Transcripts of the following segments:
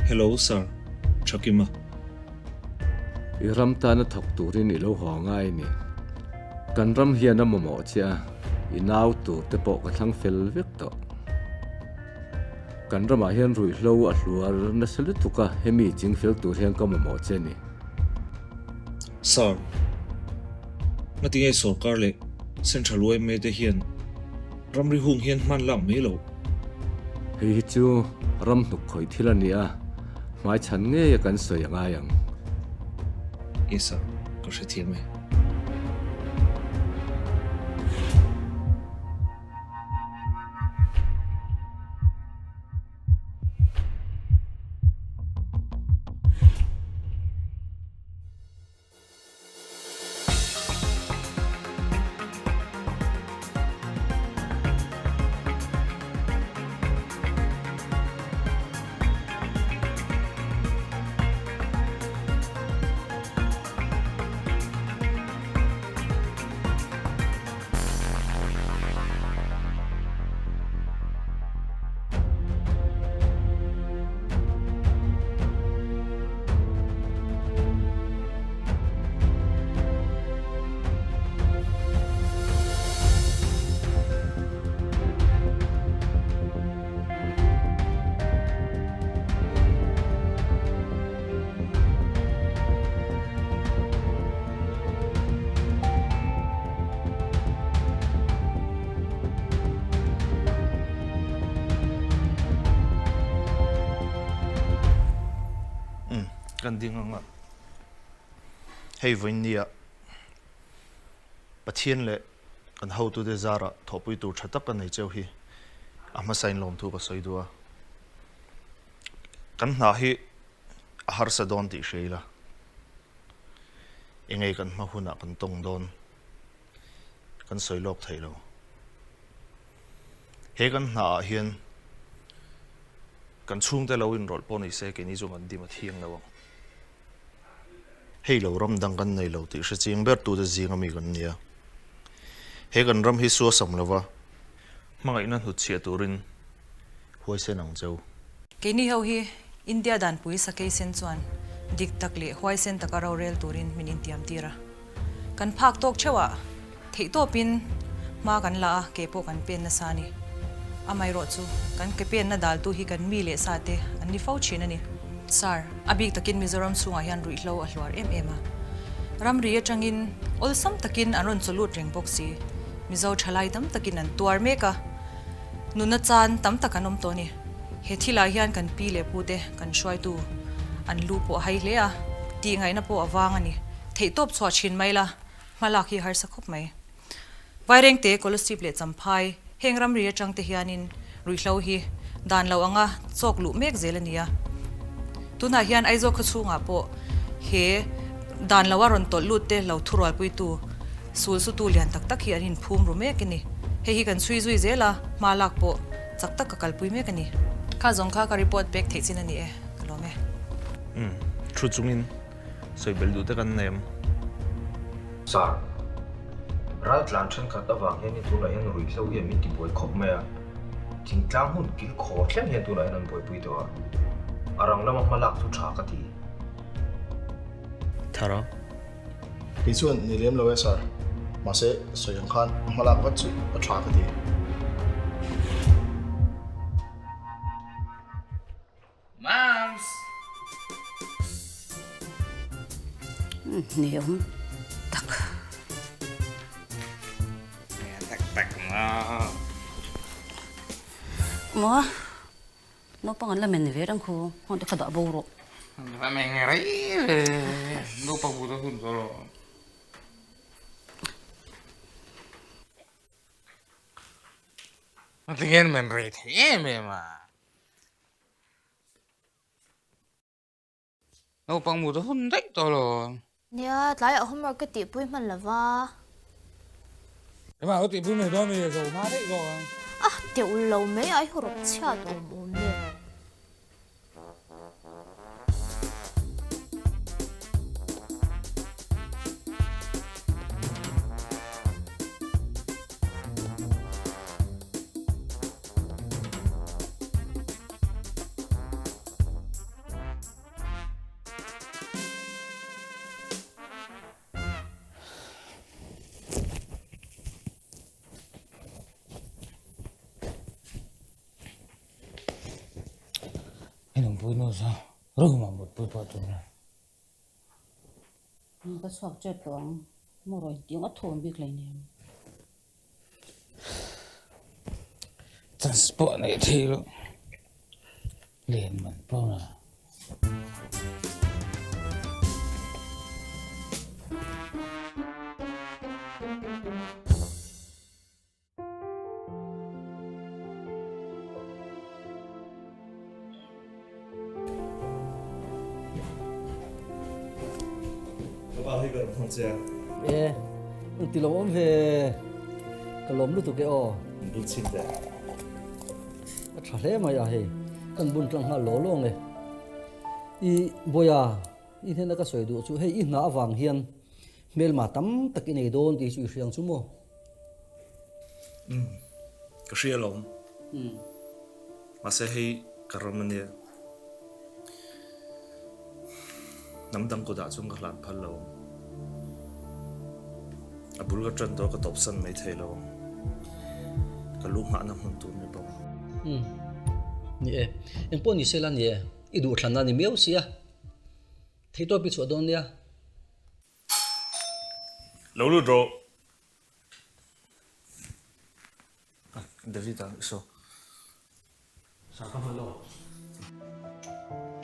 Hello Sir, Thakima. I ram tana thawk turin i lo haw ngai a ni. Kan ram hian a mamawh che a, i nau tur te pawh ka thlang fel vek tawh. Kan ramah hian ruihhlo a hluar nasa lutuk a, hemi ching fel tur hian ka mamawh che a ni. Sir, ngatinge sorkar leh Central yma te hian ramri hung hian hman lak mai loh? Hei hi chu ram hnuk khawih thil a ni a, hmaichhan ngeia kan sawi a ngai ang. Yes sir, ka hrethiam e. Umm kan ding ang a, hei vawiin nia Pathian leh kan hotute zarah thawhpui tur tha tak a nei cheu hi a hmasain lawmthu ka sawi duh a, kan hna hi a harsa dawn tih hria ila, engei kan hma hunah kan tawng dawn kan sawi lawk theih lo. He kan hna ah hian kan chhungte lo inrawlh pawh ni se keini chu kan dim a thiang lo ang. Hei lo ram dang kan nei lo tih hre chiang ber tute zing ami kan nia. He kan ram hi suasam lova hmangaihna hnutchhiah turin huaisen ang cheu. Keini ho hi India danpui sakei sen chuan dik tak leh huaisen taka rorel turin min intiam tir a. Kan phak tawk theuh ah theihtawpin hma kan la a, ke pawh kan pen nasa a ni. Amaherawh chu kan ke penna daltu hi kan mi leh sa te an ni fo thin a ni. Sir, a bik takin Mizoram chhungah hian ruihhlo a hluar em em a. Ramri atangin awlsam takin an rawn chawlut reng bawk si. Mizo thalai tam takin an tuar mek a. Nuna chan tam tak an awm tawh a ni. He thilah hian kan pi leh pu te kan hruaitu an lu pawh a hai hle a, tih ngaihna pawh a vang a ni. Theihtawp chhuah thin mai la, hma lak hi harsa khawp mai. Vairengte, Kolasib leh Champhai, heng ramri atang te hianin ruihhlo hi dan lo anga chawk luh mek zel a ni a. Tunah hian Aizawl khawchhungah pawh he dan loa rawn tawlh lut te lo thurualpuitu Sul sutu lian tak tak hi an inphum ru mek a ni. Hei hi kan chhui zui zel a, hma lak pawh chak tak ka kalpui mek a ni. Kha zawng kha ka report pek theih chin a ni e, ka lawm e. Umm, thu chungin sawi belh duh te kan nei em? Sir, raltlan thenkhat avang hian tunah hian ruihhlo hian min tibuai khawp mai a, thingtlang hmun kil khaw thleng hian tunah hian an buaipui tawh a, a rang lama hma lak chu tha ka ti. Thara. Kei chuan ni lem lo e sir, mahse sawi ang khan hma lak vat chu a tha ka ti. Moms! Hneawm tak. Tak tak maw. Maw? Naupang an la men ve reng khu, hmun te kha dah bo rawh. La men rei ve, naupang bu ta hun tawh lo. Tinge men rei thei em em a. Naupang bu ta hun daih tawh lo. Nia, tlaiah homework ka tihpui hman lo va. Keimah ka tihpui mai dawn mi, zo hma daih zawk ang. A teuh lo mai a, i hawrawp chhiat awm awm nen. I nunpui nu chu room ah mutpui pawh tum lo. Ka chhuak ṭep tawh ang. Maw rawi tiang a thawm bik hleinem. Chance pawh neih theih loh. Len man pawh a. Ka pa hi ka rawn hmang che a. E, eng ti lo awm ve, ka lawm lutuk e aw. Bul chhin teh. A tha hle mai a hei, kan bun tlang nghal law law nge. I Bawia, i hnena ka sawi duh chu hei i hna avang hian hmelma tam tak i nei dawn tih chu i hriang chu maw? Umm, ka hria alawm. Mahse hei ka ram ania. Hnam dang kutah chuan ka hlan phal lo ang. A bul ka tan tawh a ka tawpsan mai thei lo ang. Ka lu nghahna hmun tur ni bawk. Umm, ni e. Engpawh ni se la ni e. I duhthlanna ni miau sia. Theihtawp i chhuah dawn nia. Lo lut rawh. David a saw. Sa ka hman aw.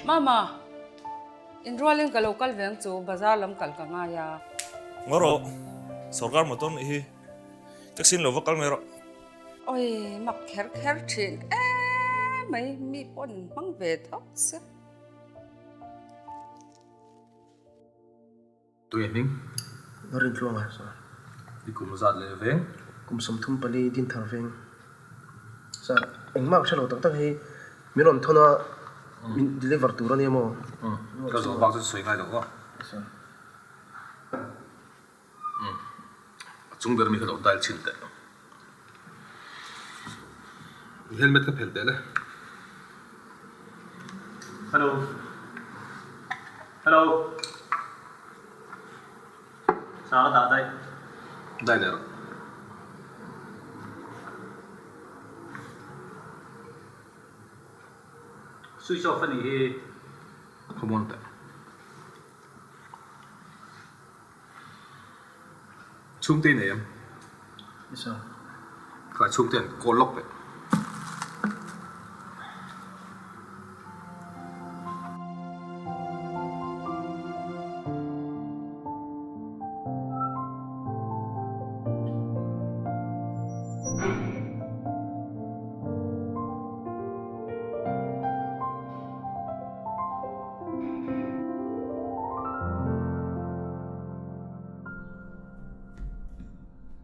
Mama, in rualin ka lo kal ve ang chu, bazar lam kal ka ngai a. Ngaw rawh, sorkar motor nih hi taxi in lo va kal mai rawh. Oi, mak kher kher thin emai, mi pawh an hmang ve tho se. Tui hming? Rintluang a sir. I kum zat leh veng? Kum 34 Dinthar veng. Sir, engmah ka hre lo tak tak hei min rawn thawn a, min deliver tur a nia maw? Umm, ka zawh bak chu sawi ngai lo aw. Sir. Umm, a chung ber mi kha lo dial chhin teh. I helmet kha phelh teh le. Hello. Hello. Sa ka dah daih. Daih leh rawh. Switch off a nih hi. Come on teh. Chhungte i nei em? Yes sir. Kha chhungte an call lawk teh.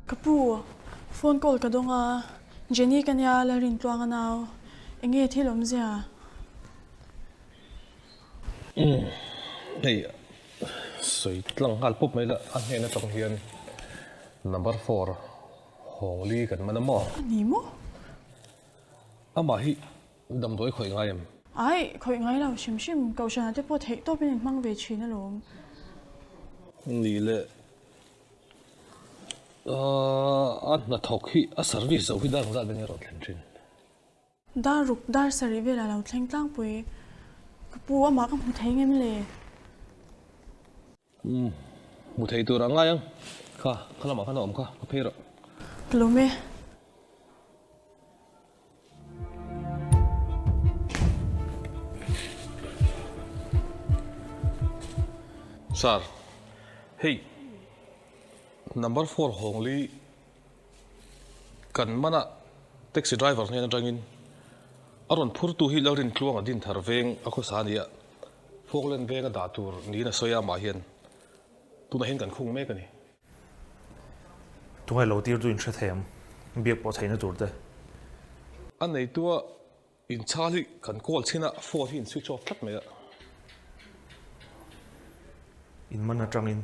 Ka pu, phone call ka dawng a, Jenny ka nia la Rintluang a nau, eng nge thil awmzia? Umm, hei sawi tlang nghal pawp mai la, a hnen atang hian number four Hawngli kan man a maw? A ni maw? Amah hi Damdawi khawih ngai em? Ai, khawih ngai lo hrim hrim. Kohhranah te pawh theih tawpin in hmang ve thin alawm. Ni le, a hnathawk hi a service zo hi dar zat vel nge rawh thlen thin? Dar ruk, dar sarih velah lo thleng tlangpui. Ka pu, amah ka hmu thei ngem le? Umm, hmu thei tur a ngai ang. Kha, kha lamah khan a awm kha, ka phei rawh. Ka lawm e. Sir, hei number four Hawngli kan mana taxi driver hnen atangin a rawn phurtu hi Lalrintluanga Dinthar veng a khawsa a ni a, Falkland veng a dah tur niin a sawi a, amah hian tunah hian kan khung mek a ni. Tungai lo tir tu in hre thei ang, biak pawh theihna tur te. A neitua inchhal hi kan call chhin a, phone hi in switch off tlat mai a. In man atangin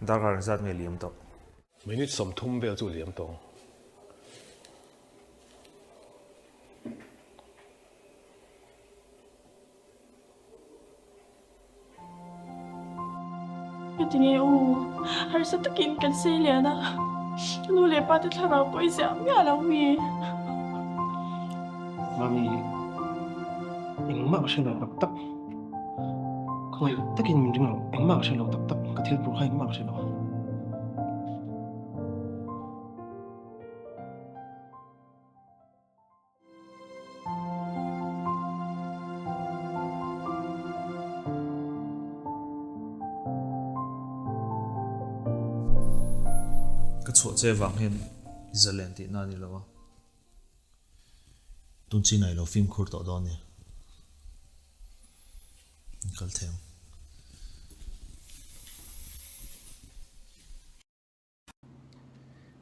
darkar engzat nge liam tawh? Minute 30 vel chu liam tawh ang. Ka ti nge u, harsa takin kan sei lian a, ka nu leh pa te thlarau pawh i ziah miah lo mi. Mami, engmah Engmah ka hre lo tak tak. Khawngaih takin min ring loh, engmah ka hre lo tak tak, ka thil phur kha engmah ka hre lo. Ka chhuah che vang hian i zalen tihna a ni lo a. Tun chin ah i lo fimkhur tawh dawn nia. In kal thei ang.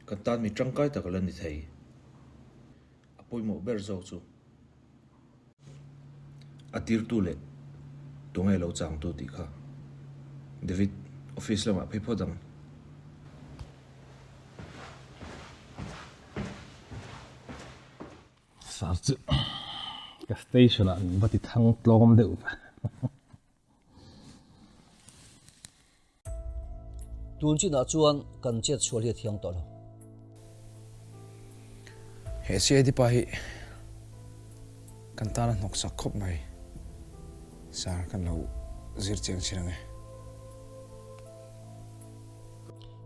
Kan tan mi tangkai tak a la ni thei. A pawimawh ber zawk chu a tirtu leh tunge lo changtu tih kha David office lamah phei phawt ang. Sir chu ka station ah min va ti thang tlawm deuh va. Tun chinah chuan kan chet chhual hi a thiang tawh lo. He CID pa hi kan tan a hnawk sak khawp mai. Sir kan lo zir chiang chin ang e.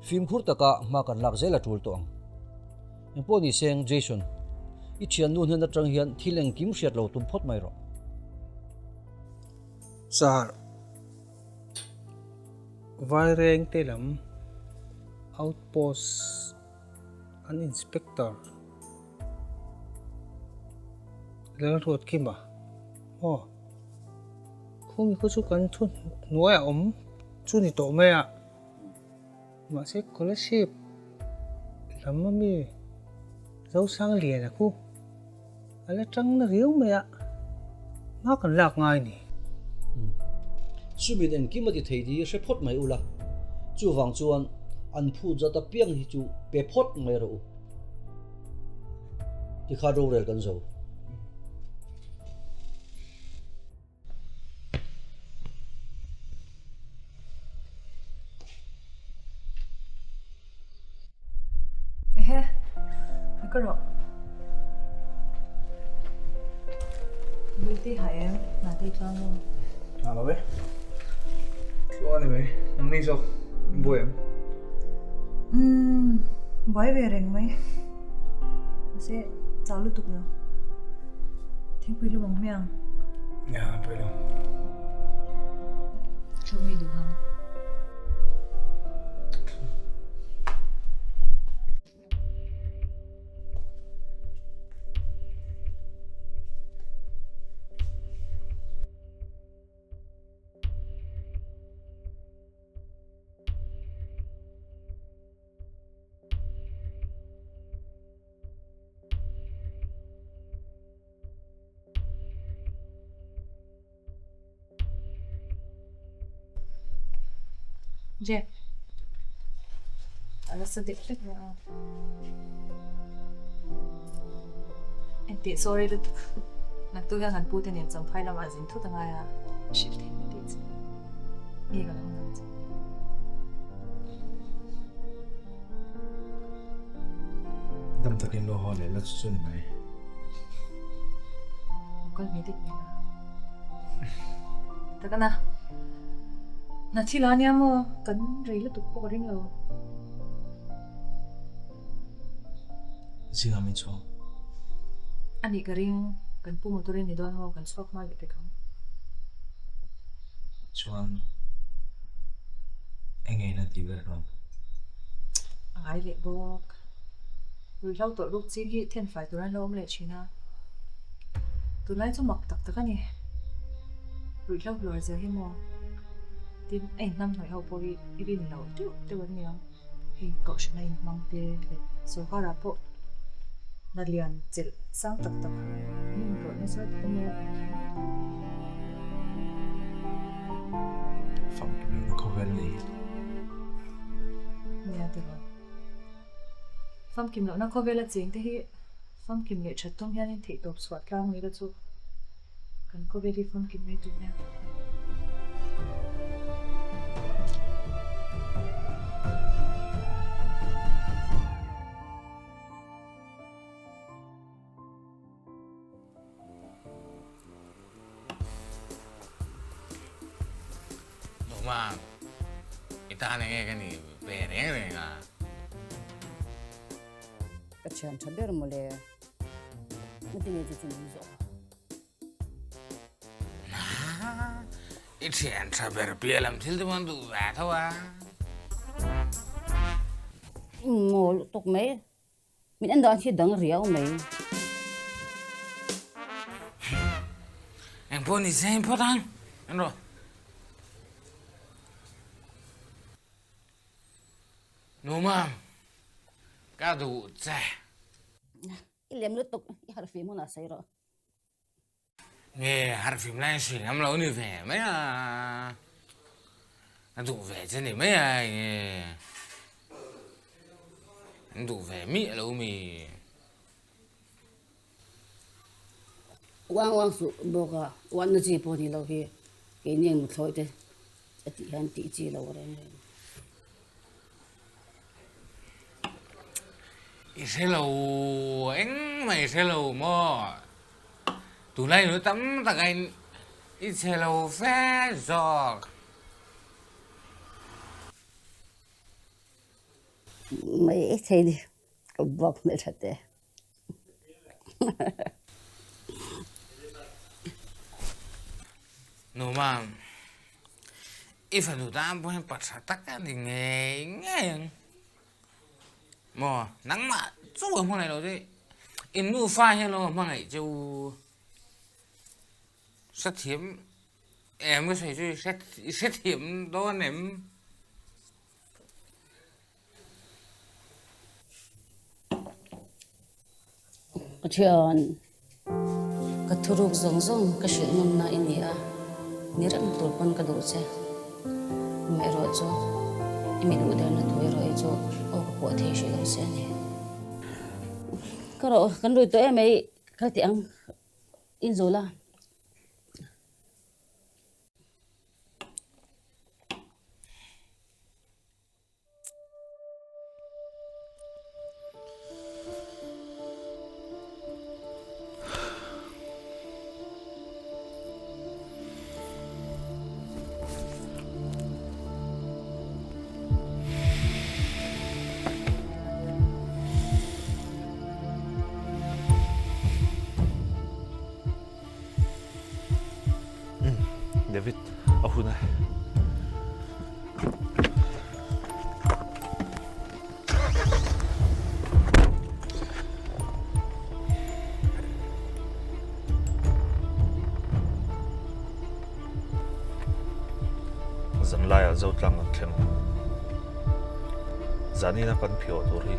Fimkhur taka hma kan lak zel a tul tawh ang. Engpawh ni seng Jason, i thiannu hnen atang hian thil engkim hriat lo tum phawt mai rawh. Sir, Vairengte lam outpost an inspector Lalruatkima maw khumi khu chu kan thu hnuaiah awm chu ni tawh mai a. Mahse scholarship lam ami Zosangliana khu a la tang na riau mai a, hma kan lak ngai ni. Sumin engkim a ti thei tih hi hre phawt mai ula, chuvang chuan an phut zat apiang hi chu pe phawt mai rawh u. Tikhan rorel kan zo. Ehe, ka rawh. Buite ha em, na te tluang maw? Ha lo e. Tluang ani mai, nang ni zawk, buai em? Umm, buai ve reng mai. Mahse, chau lutuk lo. Thingpui lum ang hmiang. Ya, pui lo. Thlum i duh ang. Je. A nasa deuh hlek mai a. Engtih sorry lutuk. Naktuk hian kan pute nen Champhai lamah zin thut a ngai a. Hrilh thei mai tih che. Nge ka lo nang che. Dam takin lo haw leh la chu chu ni mai. Lo kal ve deuh mai la. Takana. Na thil a nia maw? Kan rei lutuk pawh ka ring lo. Zingah min chhuang. A nih ka ring, kan pu motor in ni dawn maw? Kan chhuak hma leh pek ang. Chuan eng nge ina tih ber dawn? A ngai leh bawk. Ruihhlo tawlh ruk ching hi thenfai tur an lo awm leh thin a. Tunlai chu mak tak tak a ni. Ruihhlo hluar zia hi maw? Tin, a inhnam hnawih ho pawh hi i rin loh deuh deuh an ni ang. Hei kohhran a inhmang te leh sorkarah pawh hna lian chelh sang tak tak an inrawlh nasa tak a nia. Famkim lohna khawvel a ni. Nia tiraw. Famkim lohna khawvel a cheng te hi famkim leh that tum hianin theihtawp chhuah tlang mai la chu. Kan khawvel hi famkim mai tur nia. Numa, i tan enge ka nih ve reng reng a. Ka thian tha ber mawle. Ngatinge chu chu min zawh a? Naa, i thian tha ber piah lam thil te pawh an duh ve tho a. Maw lutuk mai. Min en dan hi dang riau mai. Eng pawh ni se in phawt ang. En rawh. Numa, ka duh che. I lem lutuk, i harh fim hunah sawi rawh. Nge harhfim lai hri ngam lo ni ve mai a, a duh ve che ni mai a nge an duh ve miah lo mi. Uang uang suh bawk a, uanna chi pawh ni lo hi keini ang muthlawi te a tih hian tih chi lo reng reng. I hre lo engmah i hre lo maw? Tunlai nu tam taka in i chhe lo fe zawk. Mai thei ni ka buak hmeltha te. Nu mam, i fanu tan pawh hian pa tha tak a ni ngei ngei ang. Maw, nangmah chu a hmangaih lo che, in nufa hian lo a hmangaih che u. Hrethiam em ka sawi chu i hrethiam dawn em? Pathian, ka thuruk zawng zawng ka hrilh ngam na i ni a, ni reng tur pawn ka duh che. Amaherawh chu i mi duh derna thu erawh hi chu aw ka pawh thei hrih lo che a ni. Ka rawh, kan rui tawh em mai, kal teh ang, inzul a. David, a hun e. Zanlaiah Zotlang an thleng a, zanina kan phiawh tur hi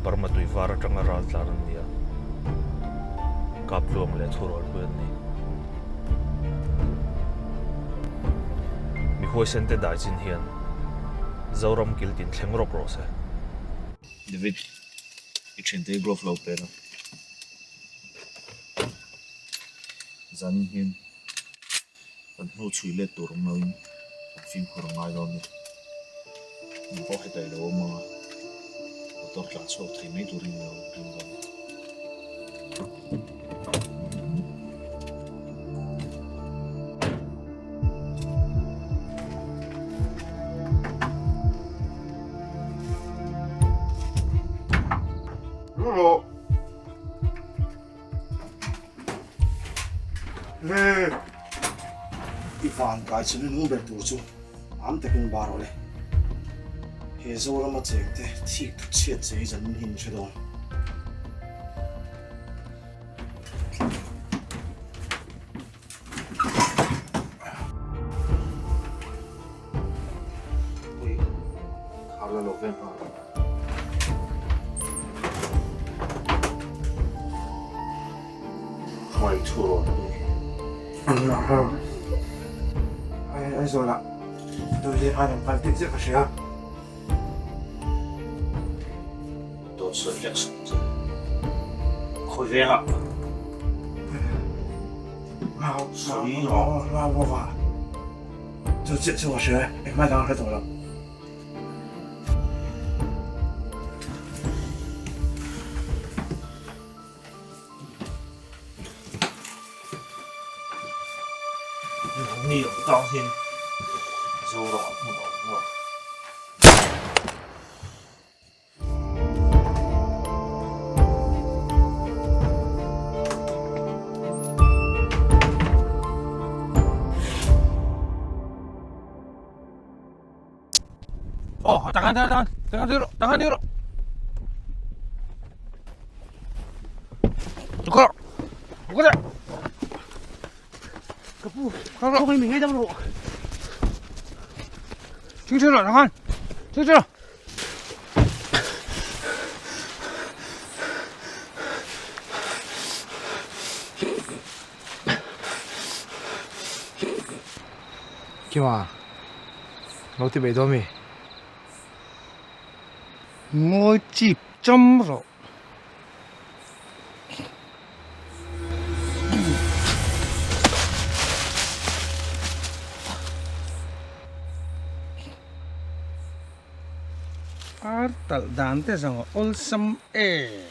Burma tui var atanga ral tlan an ni a, Kaptluang leh Thurawl pui an ni. Mi huaisen te dai chin hian Zoram kil tin thleng rawk rawh se. David, i thiante hi glove lo pe la. Zanin hian kan hnu chhui let tur awm loin kan fimkhur a ngai dawn a ni. Nang pawh heta i lo awm ang a, motor tlan chhuak thei mai turin i lo ring dawn a ni. Lulu. Le. I van kai chu nung ber tur chu am takin bar awle. He Zorama chengte thik thu chhiat che hi zan min hin hre dawn. Pui, khar la lo ve nghal. Hruai thu rawn a ni. Aizawl ah Dawllian khan an kal tih chiah ka hria. Dawt sawi hlek suh che. Khawi vengah. Mau, mau, mau, mau, Chu chiah chu ka hria e, engmah dang a hre tawh lo. Ni ang tang hian Mizoramah hmun a awm lo. Oh, tangan, tangan, tangan, tangan dulu, tangan dulu. Tukar, tukar. Ka pu, ka ngai mi ngai dam ro. Ching ching lo, tangan, ching ching lo. Kima, lo ti bei dawn mi? Ngawi chip cham rawh. Ar talh dan te zawng a awlsam e.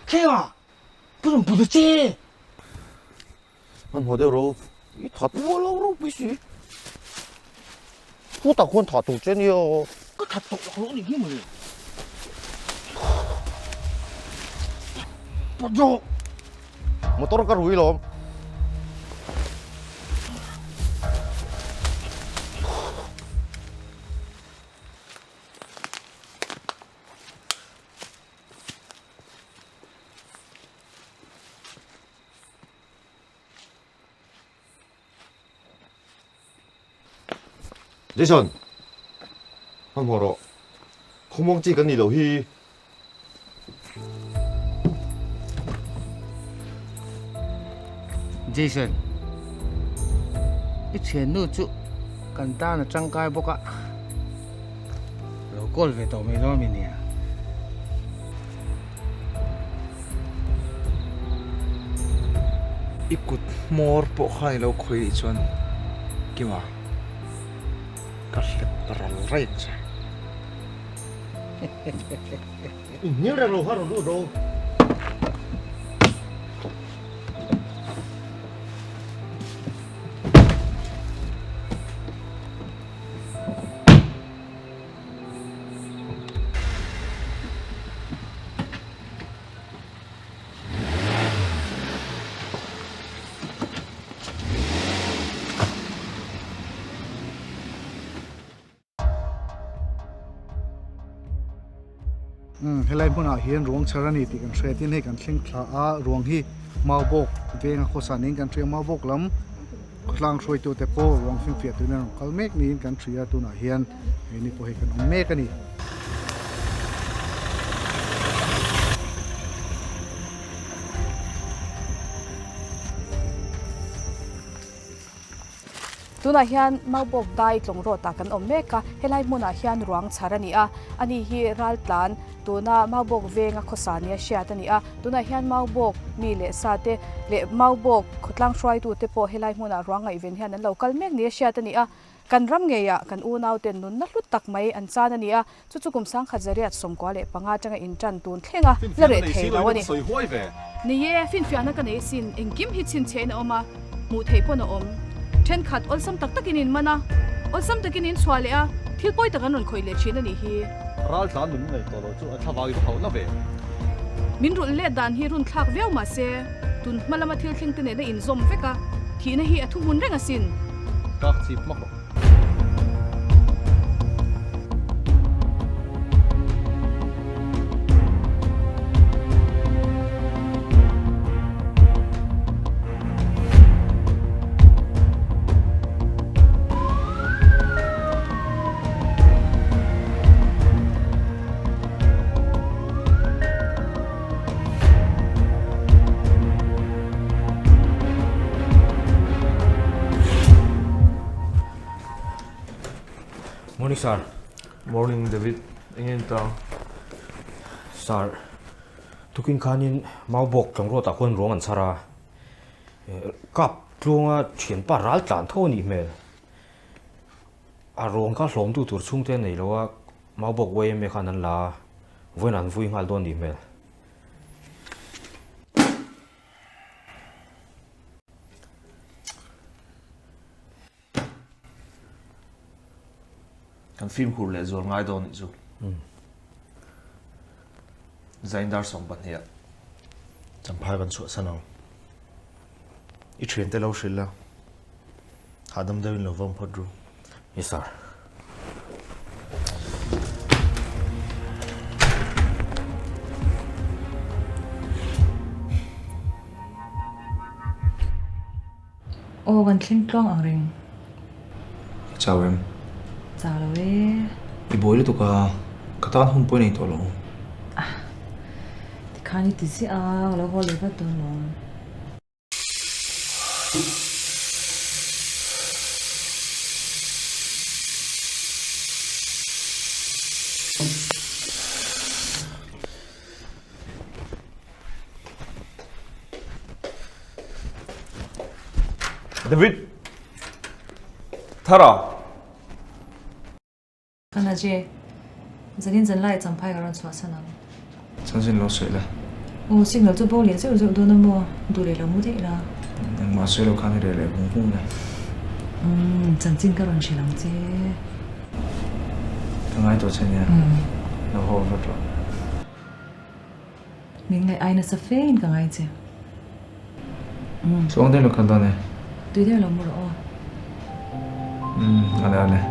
Khenga, ka rawn put a che. Hmanhmawh deuh ro, i that mual lo ropui si. Khutah khuan thah tur che nia. Ka that tawh lak lo ni hi mawle. Pawt rawh. Motor ka rui lawm. Jason, hmanhmawh rawh. Khawmuang chi kan nih loh hi. Jason, i thiannu chu kan tan a tangkai bawk a, lo call ve tawh mai dawn mi nia. I kut hmawr pawh khan i lo khawi nih chuan Kima ka hlep ral reng che. Inhnial reng lo kha rawn lut ro. Umm helai hmunah hian ruang chhar a ni tih kan hria tin hei kan thleng thla a ruang hi maubawk venga khawsa niin kan hria maubawk lam khawtlang hruaitu te pawh ruang finfiah turin an rawn kal mek niin kan hria tunah hian hei ni pawh hei kan awm mek a ni. Tunah hian Maubawk dai tlawng rawtah kan awm mek a, helai hmunah hian ruang chhar a ni a, ani hi raltlan tuna Maubawk venga khawsa nia hriat a ni a, tunah hian Maubawk mi leh sa te leh Maubawk khawtlang hruaitute pawh helai hmunah ruang ngaihven hian an lo kal mek nia hriat a ni a, kan ram ngeiah kan unauten nunna hlut tak mai an chan a ni a, Chu chu kum 1995 atanga intan tun thleng a, la reh thei lo a ni. Ni e, finfiahna ka nei sin, engkim hi chhinchhiahin a awm a, hmuh theih pawn a awm. Thenkhat awlsam tak takin in man a, awlsam takin in chhuah leh a, thil pawi tak an rawn khawih leh thin a nih hi. Raltlan nun ngaih tawh lo chu a thlavang i va hauh na ve. Min rulh let dan hi run thlak viau mah se, tun hma lama thil thleng te nena inzawm vek a, thihna hi a thuhmun reng asin. Kak chip hmak rawh. Morning sir. Morning David, enge in tang? Sir, tukin khanin Maubawk tlawng ruatah khuan ruang an chhar a, kap tluanga thianpa ral tlan tho a nih hmel. A ruang kha hlawmtu tur chhungte a nei lo a, Maubawk yma khan an la a, vawiin an vui nghal dawn nih hmel. Kan fimkhur leh zual ngai dawn nih chu. Zaindar 22 ah Champhai kan chhuahsan ang. I thiante lo hrilh la, hahdam deuhin lo vawm phawt ru. Yes sir. Aw kan thleng tluang ang reng. I chau em? Chau lo e. I buai lutuk a, ka tan hun pawh i nei tawh lo. Ah, tikhan i ti ziah a, ka lo haw leh vat dawn lo. David! Thara! Kana je, zanin zan lai champhai ka rawn chhuah san ang. Chanchin lo sawi la. Aw, signal chu bo leh zeuh zeuh dawn a maw? Duh leh lo mu daih la. Engmah sawi lo khan i reh leh vung vung le. Umm, chanchin ka rawn hrilh ang che. Ka ngai tawh che nia. Lo haw vat rawh. Min ngaih ai nasa fe in ka ngai che. Chuang deuh lo kal dawn e. Tui deuh lo mu rawh aw. Umm, ale ale.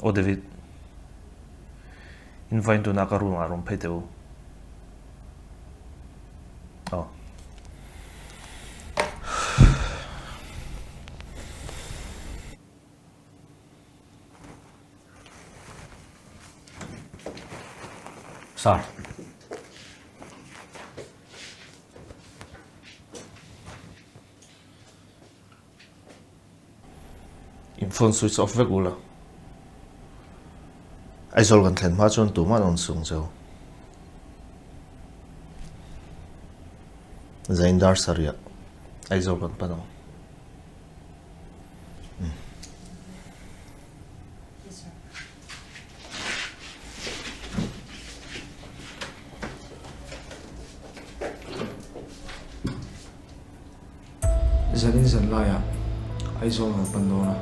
Aw David, in vain tuna ka room ah rawn phei teh u. Aw. Sir. In phone switch off vek ula. Aizawl kan thlen hma chuan tumah an rawn sung cheu. Zaindar sarih ah Aizawl kan pan ang. Zanin zan laiah Aizawl kan pan dawn a,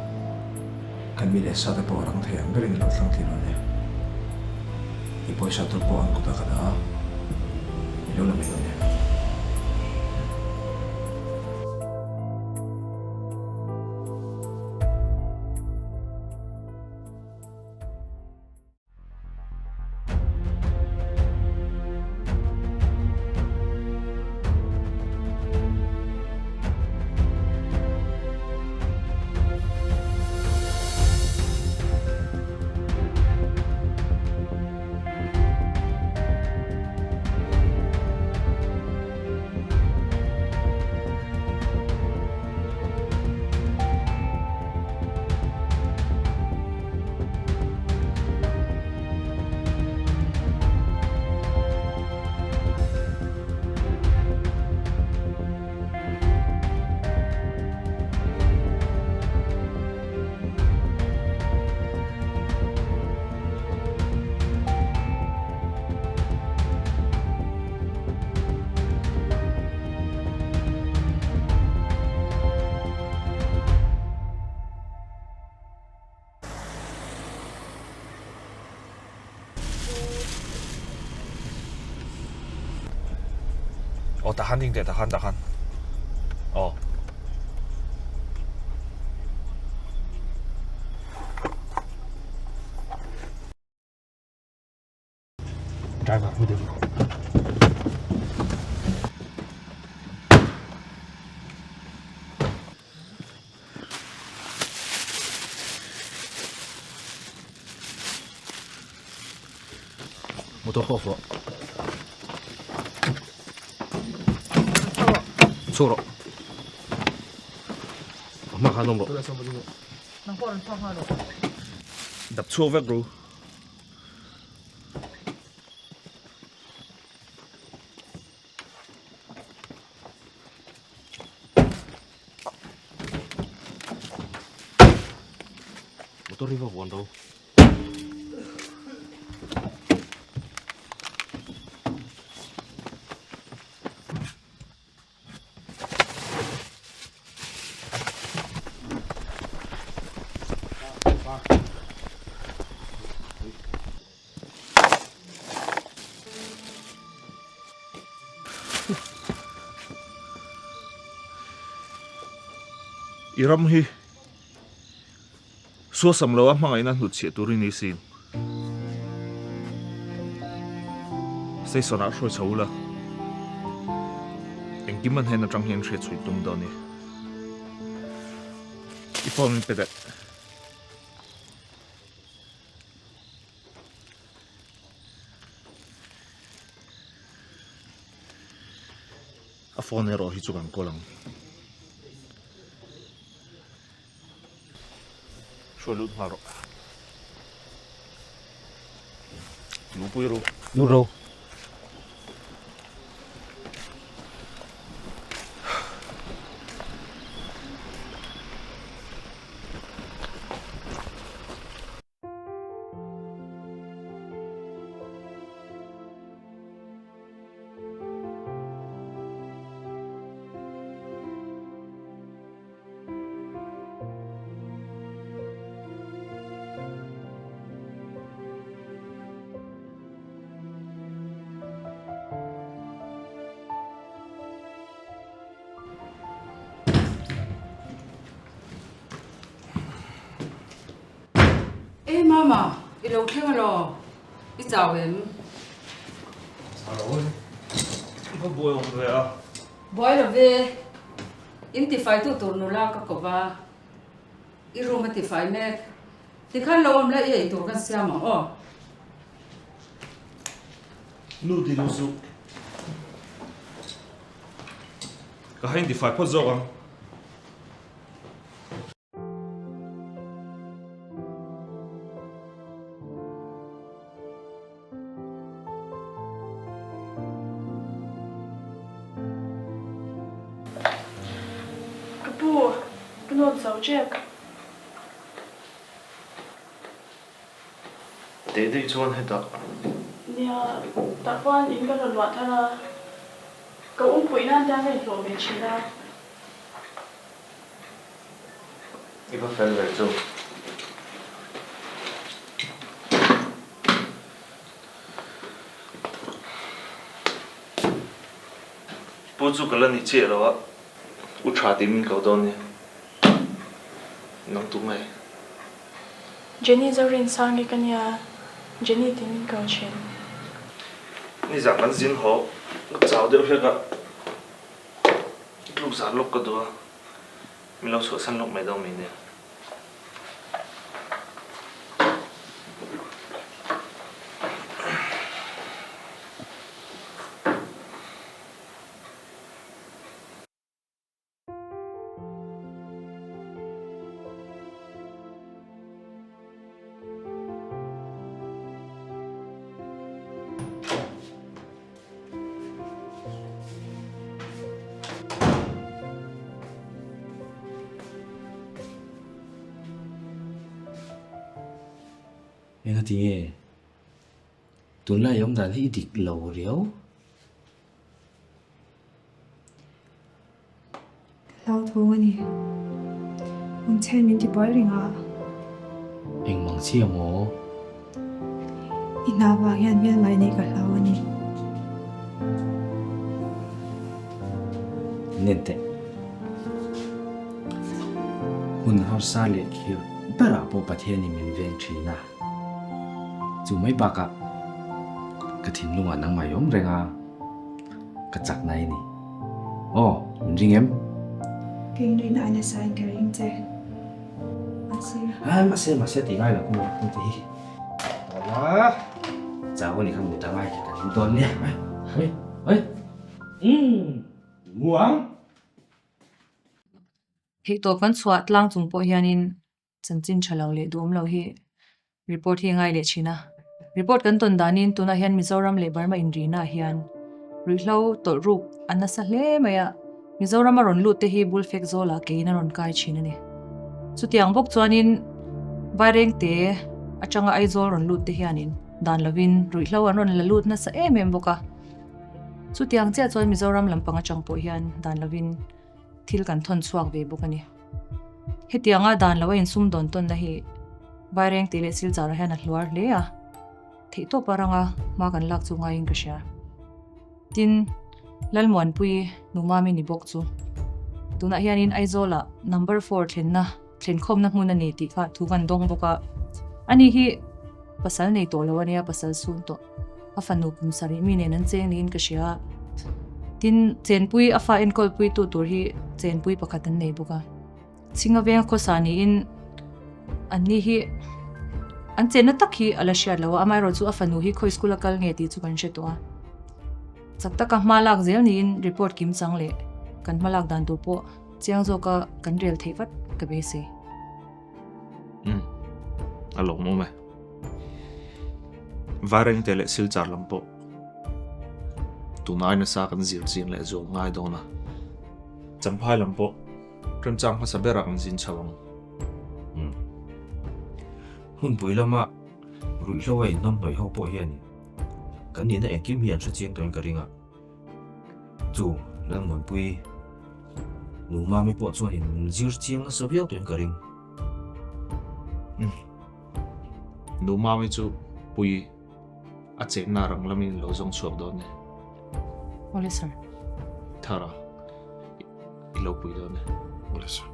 kan mi leh sa te pawh rang thei ang berin i lo thlang thin awm e. I pawisa tur pawh an kutah ka dah a, i lo la mai dawn e. Aw tahan ding teh tahan tahan. Aw. Driver hu deuh. Motor off rawh. Chhuak rawh. A hma khan awm rawh. Nang pawh rawn chhuak nghal rawh. Dap chhuak vek ru. Motor hi va vuan ro. I ram hi suasam lo a hmangaihna hnutchhiah tur i ni sin. Station ah hruai chho ula, engkim an hen atang hian hriat chhuih tum dawn ni. I phone min pe daih. A phone erawh hi chu kan kawl ang. Hruai lut nghal rawh. Lupui ru. Lut ro. E mama, i lo thleng alaw? I chau em? Chau lo e. I va buai awm ve a. Buai lo ve. In tifai tu tur nula ka ko va. I room a tifai mek. Tikhan lo awm la i ei tur kan siam ang aw. Nu ti duh suh. Ka hain tifai phawt zawk ang. Ka pu, ka note zo tep. Teh daih chuan hetah. Nia, tah khuan in ka rawn luah thar a, ka umpuih nan te an rawn hlawh ve thin a. I va fel ve chu. Pu chu ka la ni chiah lo a, u tha tih min ko dawn nia. Nang tu nge? Jenny Zorinsangi ka nia, Jenny tih min ko thin. Nizah kan zin haw, ka chau deuh hlek a. Tluk zan lawk ka duh a, min lo chhuahsan lawk mai dawn mai nia. Engati nge tunlai awm dan hi i dik lo riau? Hlauthawng a ni. Awm chhen min ti buai reng a. Eng mang chiah maw? I hna vang hian hmelmai neih ka hlau a ni. Nen teh. Hun harsa leh khirh berah pawh Pathianin min veng thin a. Chu mai bakah ka thinlungah nangmah i awm reng a, ka chakna i ni. Aw, min ring em? Ka inrin ai nasa in ka ring che. Mahse. Ai, mahse, mahse tih ngai lo ka maw heng te hi. Tawla, chau a ni kha mut a ngai kan hmu dawn nia. Oi, oi, umm, muang. Theihtawp kan chhuah tlang chung pawh hianin Chanchin tha lo leh duhawm lo hi report hi a ngai leh thin a. Report kan tawn danin tunah hian Mizoram leh Burma inrina ah hian ruihhlo tawlh ruk a nasa hle mai a, Mizoram a rawn lut te hi bul fek zawlah keiin a rawn kai thin a ni. Chutiang bawk chuanin Vairengte atanga Aizawl rawn lut te hianin dan lovin ruihhlo an rawn la lut nasa em em bawk a. Chutiang chiah chuan Mizoram lampang atang pawh hian dan lovin thil kan thawn chhuak ve bawk a ni. Hetianga dan lo a insum dawn tawnna hi Vaireng tih leh Silchar ah hian a hluar hle a, theihtawp a ranga hma kan lak chu ngaiin ka hria. Tin, Lalmuanpui Numami ni bawk chu tunah hianin Aizawlah number four thlenna thlenkhawmna hmun a ni tih kha thu kan dawng bawk a, ani hi pasal nei tawh lo a nia, pasal chhung tawh. A fanu kum sarih mi nen an cheng niin ka hria a. Tin, chenpui a fa enkawlpui tu tur hi chenpui pakhat an nei bawk a. Chhinga venga khawsa niin an ni hi an chenna tak hi a la hriat lo a, amaherawhchu a fanu hi khawi school a kal nge tih chu kan hre tawh a. Chak taka hma lak zel niin report kim chang leh kan hma lak dan tur pawh chiang zawka kan rel theih vat ka beisei. Umm, a lawmawm e. Vairengte leh Silchar lam pawh tunai nasa kan zir chiang leh zuam ngai dawn a. Champhai lam pawh remchang hmasa berah kan zin chho ang. Umm. Hmunpui lama ruihhlo a inhnawm hnawih ho pawh hianin kan nihna engkim hi an hre chiang tawhin ka ring a. Chu Lalmuanpui nu Mami pawh chuan in zir chiang nasa viau tawhin ka ring. Umm. Nu Mami chu pui a chenna rang lamin lo zawng chhuak dawn e. Awle sir. Thara, i lo pui dawn e. Awle sir.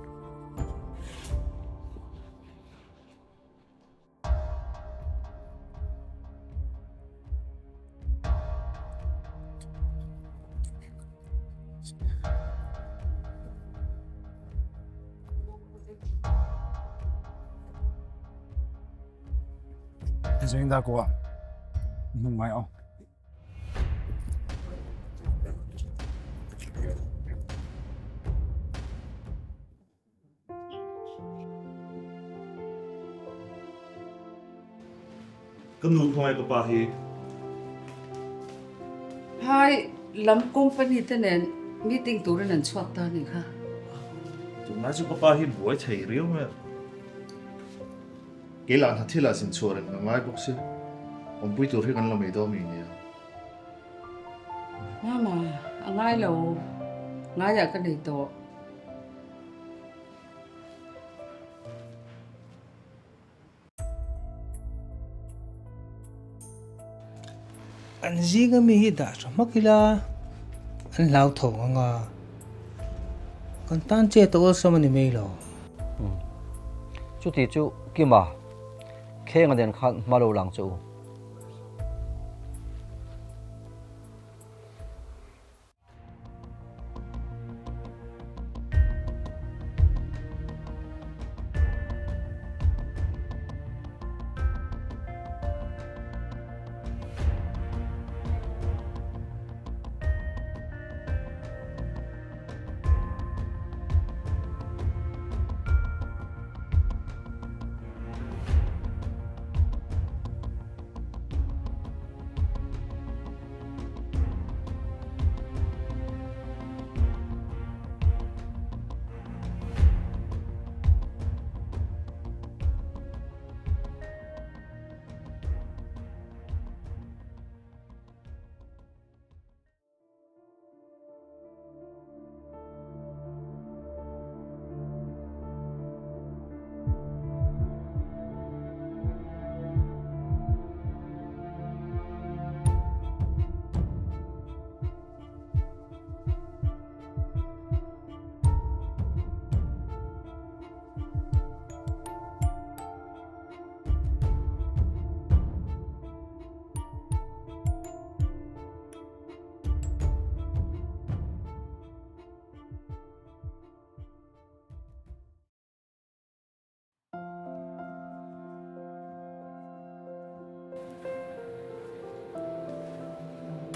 Zing da ko nung ngai o. Ka nu khawngaih ka pa hi. Phai lam company te nen meeting turin an chhuak ta anih kha. Tunlai chu ka pa hi buai thei riau mai a. Kei lah hna thil ah zin chhuah reng ka ngai bawk si. Awmpui tur hi kan la mai dawn mi nia. Mama, a ngai lo. Ngaiah ka nei tawh. An zinga mi hi dah tha hmak ila an hlau tho ang a, kan tan che ta awlsam a ni mai lo. Chuti chu Kima, Khenga nen khan hma lo lang che u.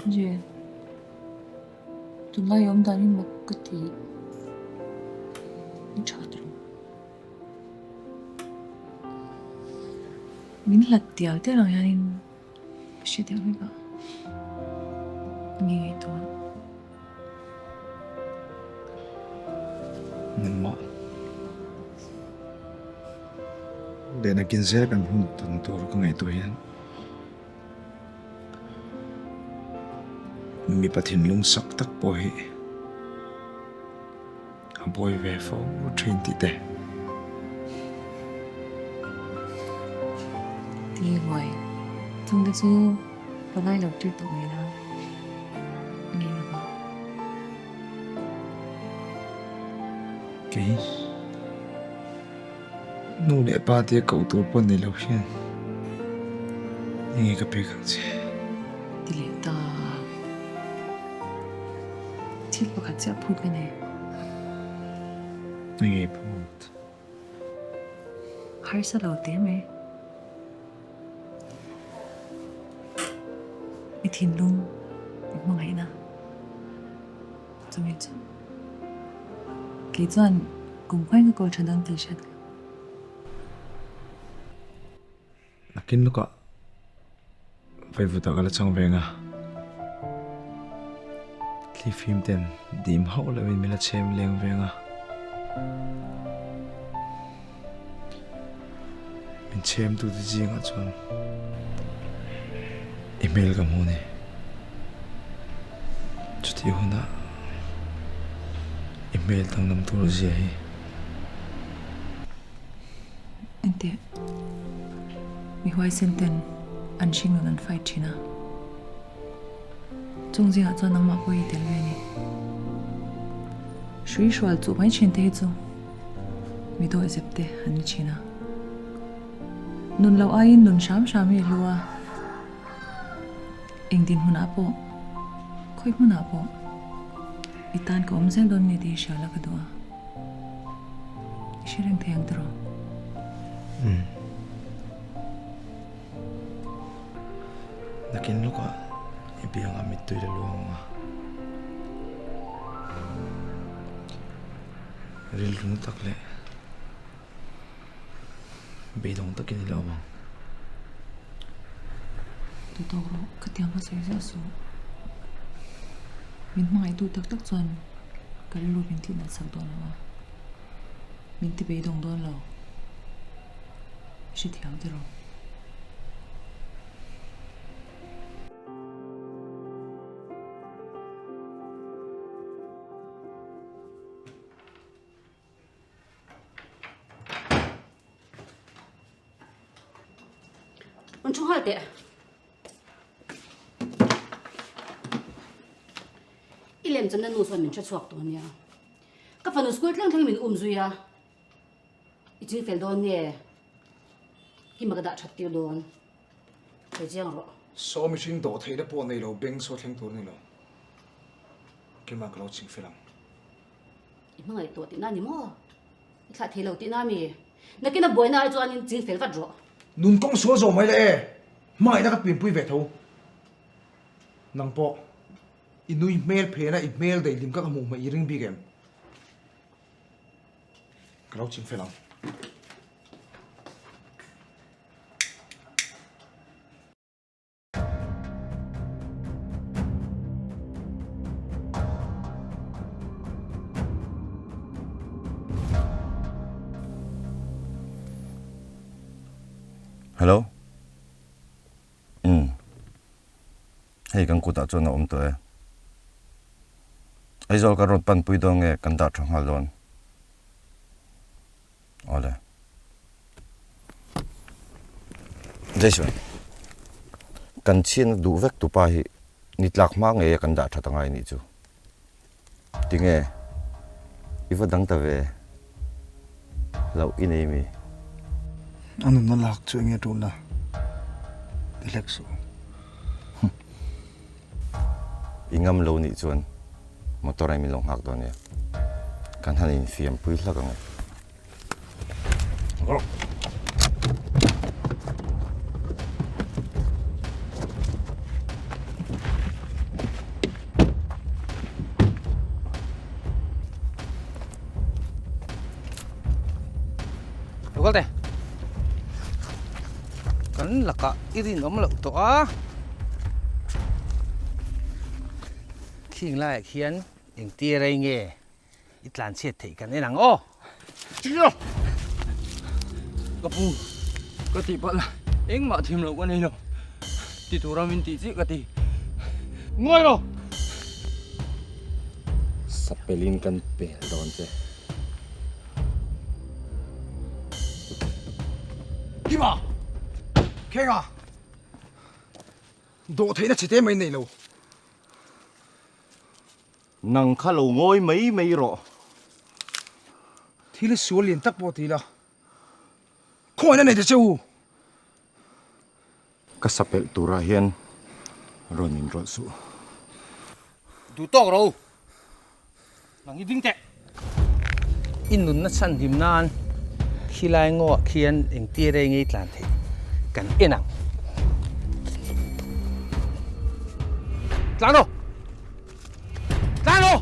Jen, tunlai awm dan hi mak ka ti. I tha tawh. Min hlat tial tial ang hianin ka hre deuh vek a. Nge ngaihtuah? Nangmah leh nakin zel kan hun tawn tur ka ngaihtuah hian mipa thinlung sak tak pawh hi a buai ve fo thin tih te. Ti buai chung te chu ka ngai lo tir tawh mai la nge ka hmu. Kei nu leh pa te koh tur pawh nei lo hian enge ka pek ang che. Ti leh ta. Thil pakhat chiah phut ka nei. Enge phut? Harsa lo teh mai. I thinlung i hmangaihna chumi chu kei chuan kum khawi ka kawl tha dang tih hriat ka. Nakin lawkah vaivutah ka la chang ve ang a, thli fim ten dim hauh loin min la chhem leng ve ang a, min chhem tute zingah chuan i hmel ka hmu a ni. Chutih hunah i hmel danglam tur zia hi. Enteh, mi huaisen ten an hringnun an fight thin a, chung zingah chuan nangmah pawh i tel ve a ni. Hrui hrual chuh mai thin te hi chu mi dawihzep te an ni thin a, nun loh aiin nun hram hram hi a hlu a, eng dinhmunah pawh, khawi hmunah pawh i tan ka awm zel dawn nge tih hi hria la ka duh a. I hre reng thei ang tiraw? Umm. Nakin lawkah i biangah mittui la luang ang a. Rilru na tak leh beidawng takin i la awm ang. Tutawk rawh, ka tiang ka sawi ziah suh. Min hmangaihtu tak tak chuan ka rilru min tih nat sak dawn lo a, min ti beidawng dawn lo. I hrethiam tiraw? An thu nghal teh. I lem channa nu chuan min hre chhuak tawh ania. Ka fanu school thleng thleng min um zui a. I ching fel dawn nge? Kima ka dah that tir dawn. Sawi chiang rawh. Saw mihring dawh theihna pawh nei lo beng saw thleng tur a ni lo. Kima ka lo ching fel ang. I hmangaih tawh tihna a ni maw? I thlah thei lo tihna a mi? Nakin a buaina ai chuanin ching fel vat rawh. Nun kawng sual zawh mai le e, hmangaihna ka pianpui ve tho. Nang pawh i nui hmel phena i hmel daihlim kha ka hmuh hmaih i ring bik em? Ka lo ching fel ang. Hello. Umm. Hei kan kutah chuan a awm tawh e. Aizawl kan rawn panpui dawn nge kan dah tha nghal dawn. Awle. Jason, kan chhiatna duh vek tupa hi ni tlak hma ngei a kan dah that angai nih chu. Tinge i va dang ta ve loh i nei mi? A nunna lak chu enge tulna ti hlek suh. I ngam lo nih chuan motor ah min lo nghak dawn nia. Kan han infiam pui hlak ang e. Lo kal teh. Kan lakah i rinawm loh tawh a. Khing laiah khian engtia rei nge i tlan chhiat theih kan en ang aw. Chiah! Ka pu, ka tih palh engmah thim loh ka nei lo. Ti tura min tih chiah ka ti. Ngawi rawh! Sapelin kan pel dawn che. Kima! Khenga! Dawh theihna chhe te mai nei lo. Nang kha lo ngawi mai mai rawh. Thil sual lian tak pawh ti la, khawngaihna nei ta che u. Ka sapelh turah hian rawn inrawlh suh. Duh tawk ro. Nang i ding teh. I nunna chhan hlim nan khilai ngawah khian engtir ei ngei tlan theih kan en ang. Tlan aw! Tlan aw!